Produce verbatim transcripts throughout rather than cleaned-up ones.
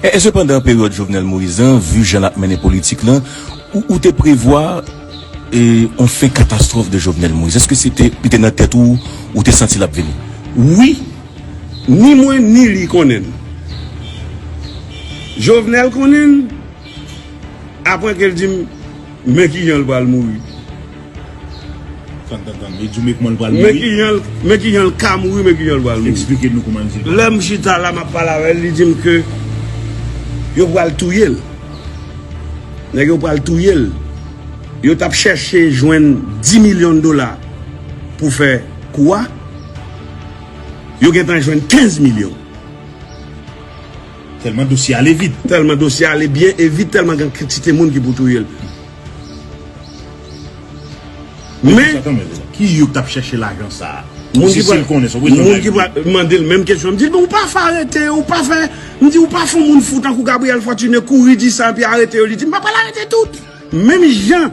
E, e sepandan, peryòd Jovenel Moïse lan, vi jan l ap mennen politik lan, ou, ou te prevwa e, yon fen katastwòf de Jovenel Moïse? Èske se te, li te nan tèt ou, ou te santi l ap vini? Wi, ni mwen ni li konnen l. Jovenel konnen l, apre ke l di m, men kijan l pral mouri. Tann, tann, tann. Li di w men kòman l pral mouri? Men kijan l, men kijan l ka mouri, men kijan l pral mouri. Eksplike nou kòman l di l pral mouri. Lè m chita la, m ap pale avè l, li di m ke yo pral touye l. Nèg yo pral touye l. Yo t ap chèche jwenn dis milyon dola pou fè kou a. Yo gentan jwenn kenz milyon. Tèlman dosye ale vit. Tèlman dosye ale byen e vit, tèlman gen kantite moun ki pou touye l. Men, men, men, men, ki yo k t ap chèche lajan sa a? Moun ki pral, moun ki pral mande l menm kesyon. M di l, men ou pa fè arete, ou pa fè, m di, ou pa fè yon moun fou tankou Gabriel Fortuné kouri di sa epi arete yo. Li di, m pa pral arete tout. Menm jan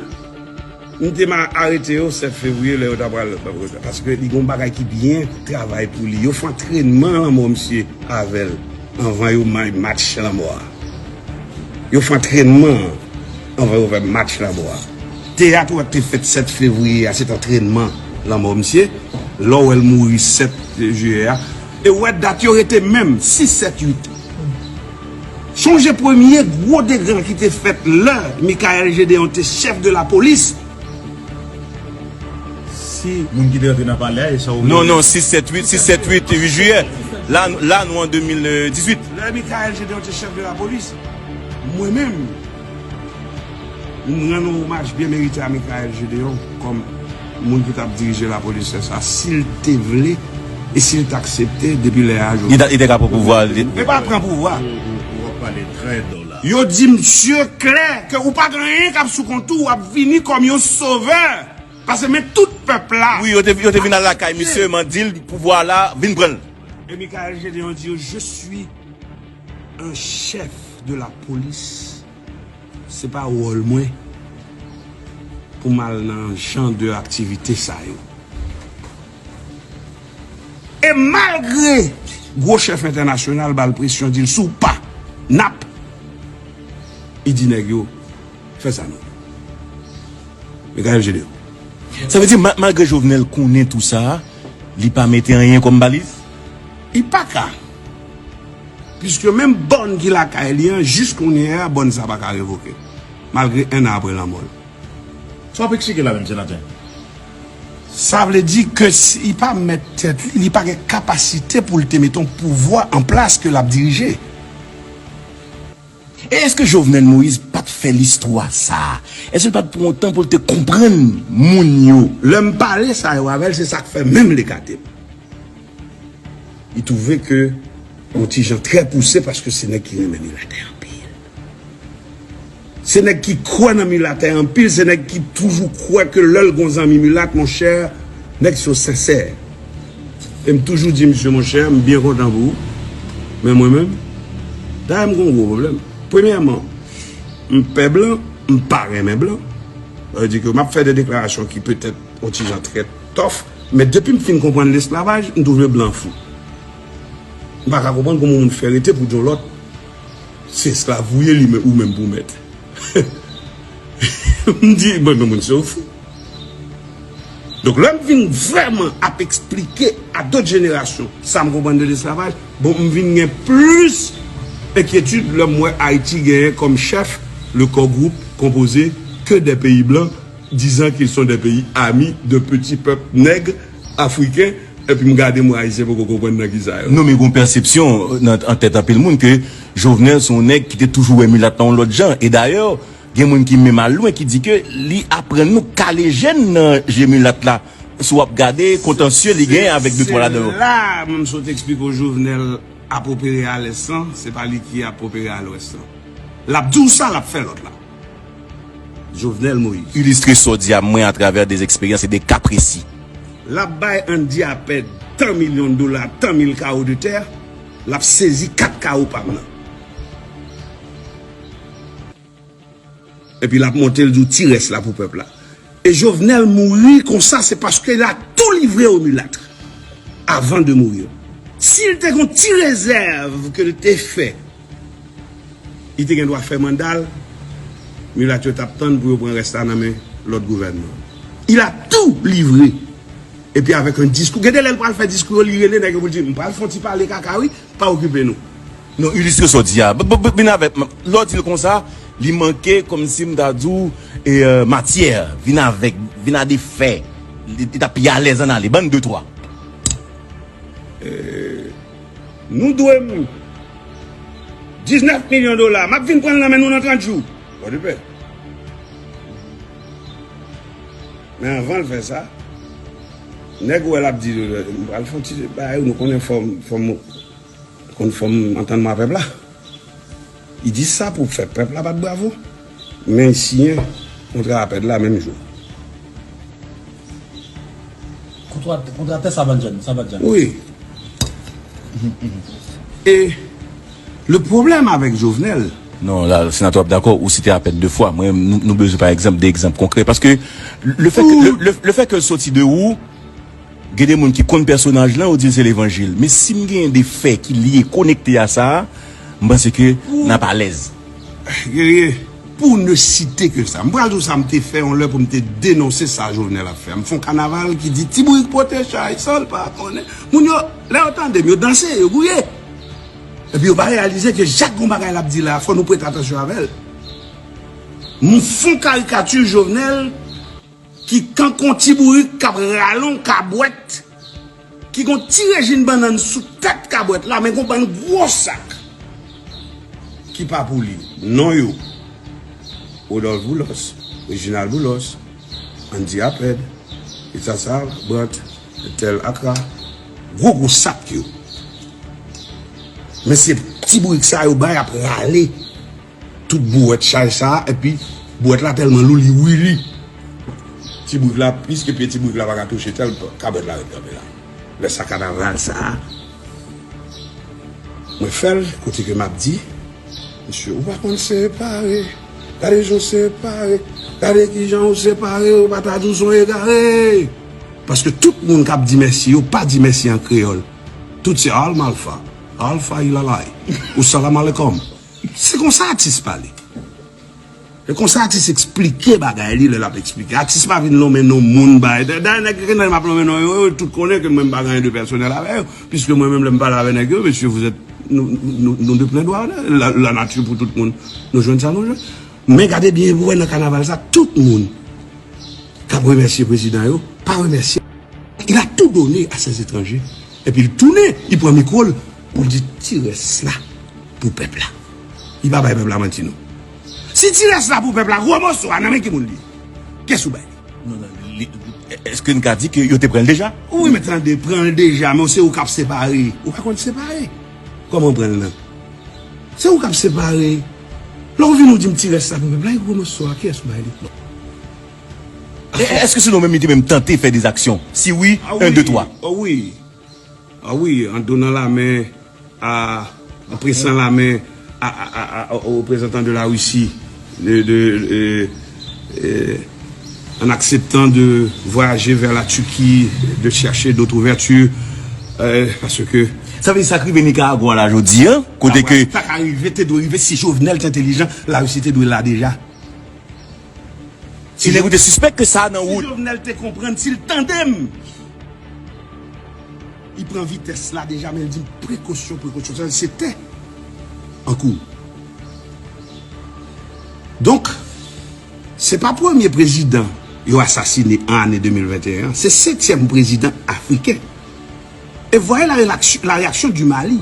m te ma-, arete yo sèt fevriye lè yo ta pral, paske li gen yon bagay ki byen travay pou li. Yo fè antrènman lanmò misye avè l anvan yo ma-, match lanmò a. Yo fè antrènman anvan yo fè match lanmò a. Teyat ou wè k te fèt sèt fevriye a, se t antrènman lanmò misye. Lè w wè l mouri sèt jiyè a. E w wè dat yo rete menm, sis, sèt, uit. Sonje premye gwo degan ki te fèt lè Michaël Gédéon te chèf de lapolis. Si moun ki te rantre nan palè a, e sa w vle di? Non, non, sis, sèt, uit, sis, sèt, uit, uit jiyè. La, la, nou an de mil dizuit. Lè Michaël Gédéon te chèf de lapolis, mwen menm, m rann yon omaj byen merite a Michaël Gédéon kòm moun ki t ap dirije lapolis lè sa a, si l te vle e si l t aksepte, depi lè a jodi. Li ta, li te ka pran pouvwa a, li. E pa pran pouvwa. Ou, ou, ou ap pale trè dò la. Yo di misye klè ke ou pa gen anyen k ap sou kont ou, w ap vini kòm yon sovè. Paske men tout pèp la. Wi, yo te, yo te vin al lakay misye, men di l pouvwa la, vin pran l. E Michaël Gédéon di yo, je suis un chef de la police. Se pa wòl mwen pou m al nan jan de aktivite sa yo. E malgre gwo chèf entènasyonal ba l presyon, di l, si w pa, n ap, li di nèg yo, fè sa nou. Michaël Gédéon. Sa vle di, ma-, malgre Jovenel konnen tou sa, li pa mete anyen kòm baliz? Li pa ka. Piske menm bòn ki lakay li an, jis kounye a, bòn sa pa ka revoke. Malgre en an apre lanmò l. Sa w ap eksplike la menm, senatè? Sa vle di ke si li pa mèt tèt li, li pa gen kapasite pou l te mete yon pouvwa an plas ke l ap dirije. E èske Jovenel Moïse pa t fè listwa sa a? Èske l pa t pran yon tan pou l te konprann moun yo? Lè m pale sa yo avè l, se sa k fè menm l ekate m. Li twouve ke yon ti jan trè pouse paske se nèg ki renmen milatè anpil. Se nèg ki kwè nan milatè anpil, se nèg ki toujou kwè ke lè l gon zanmi milat, monchè, nèg sa yo sensè. E m toujou di misye, monchè, m byen kontan pou ou. Men mwen menm, dayè m gon gwo pwoblèm. Premyèman, m pè blan, m pa renmen blan. Sa vle di ke m ap fè de deklarasyon ki petèt yon ti jan trè tòf, men depi m fin konprann lesklavaj, m twouve blan fou. M pa ka konprann kòman yon moun fè rete pou di yon lòt, se esklav ou ye, li men, ou menm pou mèt. M di, bon, men moun se yo fou. Donk, lè m vin vrèman ap eksplike a dòt jenerasyon sa m konprann de lesklavaj, bon, m vin gen plis enkyetid lè m wè Ayiti genyen kòm chèf le core groupe composé que des pays blancs, disant qu'ils sont des pays amis de petits peuples nègres africains, epi m gade m wè Ayisyen poko konprann nan kisa yo. Non, men gon pèsepsyon nan, an tèt anpil moun ke Jovenel se yon nèg ki te toujou wè milat la yon lòt jan. E dayè, gen moun ki menm al lwen ki di ke li aprann nou kale jèn nan je milat la. Si w ap gade kontansye li genyen avèk de twa ladan yo. Se la m sot eksplike w Jovenel ap opere a lès lan, se pa li ki ap opere a lwès lan. L ap di w sa, l ap fè lòt la. Jovenel Moïse. Ilistre sa w di a mwen atravè de eksperyans e de ka presi. L ap bay Andy Appert tan milyon dola, tan mil kawo de tè, l ap sezi kat kawo pa m nan. Epi l ap monte, l di w ti rès la pou pèp la. E Jovenel mouri konsa, se paske l a tou livre aux mulâtres avant de mourir. Si l te gon ti rezèv ke l te fè Li te gen dwa fè manda l, milat yo t ap tann pou yo pran rès la nan men lòt gouvènman. Il a tout livré. Epi avèk yon diskou. Gen de lè l pral fè diskou yo, li rele nèg yo pou l di, "M pral fè yon ti pale kaka, wi, pa okipe nou." Non, ilistre sa w di a. B- b- b- Vin avèk, lè w di l konsa, li manke, kòmsi m ta di w, e, euh, matyè. Vin avèk, vin a de fè. Li, li t ap pi alèz ann ale. Ban n de twa. Nou dwe m diznèf milyon dola. M ap vin pran l nan men nou nan trant jou. Pòdepè. Men anvan l fè sa, nèg ou wè l ap di, "M pral fè yon ti bagay, nou konnen fò m, fò m, konn fò m antann mwen a pèp la." Li di sa pou fè pèp la bat bravo. Men li siyen kontra a pèd la menm jou. Kontra, kontra tè Sabanjan, Sabanjan. Wi. E le pwoblèm avèk Jovenel. Non, la, senatè, w ap dakò, ou site a pèd de fwa. Mwen, nou, nou bezwen, pa egzanp, de egzanp konkrè. Paske le fè ke, le, le, le fè ke l soti de ou, gen de moun ki konn pèsonaj lan, yo di l se levanjil. Men si m genyen de fè ki lye, konekte a sa, m panse ke n ap alèz. Guerrier, pour ne citer que ça, m pral di w sa m te fè yon lè pou m te denonse sa Jovenel ap fè. M fè yon kanaval ki di, "Ti bourik pote chay, san l pa konnen." Moun yo, lè yo tande m, yo danse, yo gouye. Epi yo pa reyalize ke chak gon bagay l ap di la, fò nou prete atansyon avè l. M fè yon karikati Jovenel ki tankou yon ti bourik k ap rale yon kabwèt, ki gon ti rejin bannann sou tèt kabwèt la, men gon bann gwo sak ki pa pou li. Non yo, Rodolphe Boulos, Reginald Boulos, Andy Apèd, Etsasar Brant, Ethel Accra, gwo gwo sak yo. Men se ti bourik sa yo bay ap rale tout bouwèt chay sa, epi bouwèt la tèlman lou, li wili. Ti bourik la, plis ke pye ti bourik la pa ka touche tèl, kabwèt la ret kanpe la. Lè sa kanaval sa, mwen fè l, kote ke m ap di, "Mesye, ou pa konn separe. Gade jan w separe. Gade kijan w separe, ou pa ta di w se yon egare." Paske tout moun k ap di mèsi, yo pa di mèsi an kreyòl. Tout se al malfa, alfa ilalay, ou salam alekom. Se konsa atis pale. Se konsa atis eksplike bagay li lè l ap eksplike. Atis pa vin lonmen non moun bay. Da- Dayè nèg ki nan m ap lonmen non yo, yo tout konnen ke mwen m pa gen anyen de pèsonèl avè yo. Piske mwen menm lè m pale avè nèg yo, mesye, vous êtes, nou, nou, nou de plen dwa, la, la nature pou tout moun. Nou jwenn sa nou jwenn. Men gade byen pou wè nan kanaval sa, tout moun k ap remèsye prezidan yo, pa remèsye. Il a tout donné à ces étrangers. Epi l tounen, li pran mikwo l pou l di ti rès la pou pèp la. Li pa bay pèp la manti non. Si ti rès la pou pèp la, gwo moso a nan men ki moun li ye? Kiyès ou bay li? Non, non, li, èske n ka di ke yo te pran l deja? Wi, men tande, pran l deja, men se ou k ap separe. Ou pa konn separe. Kòman w pran l nan? Se ou k ap separe. Lè w vin ou di m ti rès la pou pèp la, e gwo moso a, kiyès ou bay li? Non. E, e, èske se nou menm li te menm tante fè de zaksyon? Si wi, en, de, twa. Ah wi, ah wi, en donnant la main à, en pressant la main à, à, à, à, aux représentants de la Russie, de, de, euh, euh, en acceptant de voyager vers la Turquie, de chercher d'autres ouvertures, euh, parce que... Sa vle di sa k rive Nikaragwa la jodi a, kote ke... Sa ka rive, te dwe rive, si Jovenel te entelijan, Larisi te dwe la deja. Si nèg ou te sispèk ke sa nan wout. Si Jovenel te konprann, si l tande m, li pran vitès la deja, men l di m prekosyon, prekosyon. Sa se tè an kou. Donk, se pa premye prezidan yo asasine an ane de mil venteyen an, se setyèm prezidan afriken. E voyez la réaction, la réaction du Mali.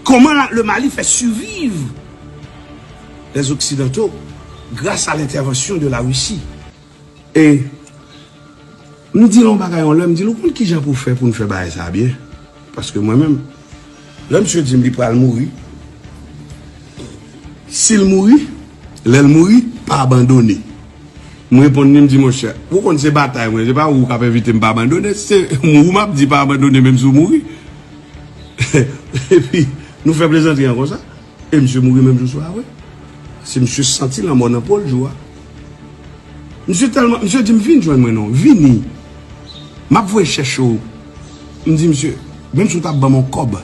Comment la- le Mali fait survivre les Occidentaux grâce à l'intervention de la Russie. E m di l yon bagay yon lè, m di l, ou konn kijan pou fè pou n fè bagay sa byen? Paske mwen menm, lè misye di m li pral mouri, si l mouri, lè l mouri, pa abandone. M reponn li, m di, monchè, ou konn se batay mwen, se pa ou k ap envite m pa abandone, se ou m ap di pa abandone menm si w mouri. Epi, nou fè plezantri an konsa. E misye mouri menm jou swa a vre. Se misye santi lanmò nan po l jou a. Misye tèlman, misye di m, vin jwenn mwen non, vini. M ap voye chèche w. M di misye, menm si w t ap ban m yon kòb,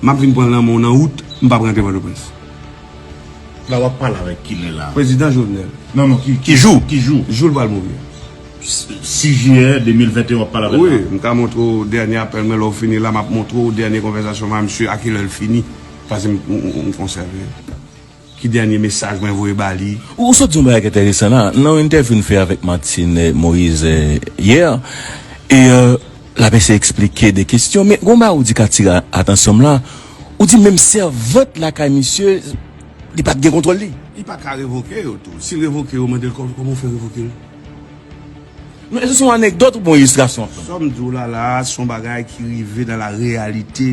m ap vin pran l nan men w nan wout. M p ap rantre Pòtoprens. La w ap pale avèk kilè la? Prezidan Jovenel. Non, non, ki, Ki jou? Ki jou? Jou l pral mouri. Sis jiyè de mil venteyen w ap pale avèk Wi, la? M ka montre w dènye apèl mwen lè w fini la, m ap montre w dènye konvèsasyon mwen a misye, a kilè l fini. Paske m, m, m, m konsève. Ki dènye mesaj mwen voye ba li. Ou sot di yon bagay ki enteresan la, nan yon entèvyou n fè avèk Martine Moïse yè, e l ap eseye eksplike de kesyon, men gon bagay ou di k atire atansyon m la, ou di menm sèvant lakay misye, li pa t gen kontwòl li. Li pa ka revoke yo tou. Si l revoke yo, mande l kòman w fè revoke l. Non, èske se yon anekdòt ou bon ilistrasyon? Sa m di w la la, se yon bagay ki rive nan la reyalite.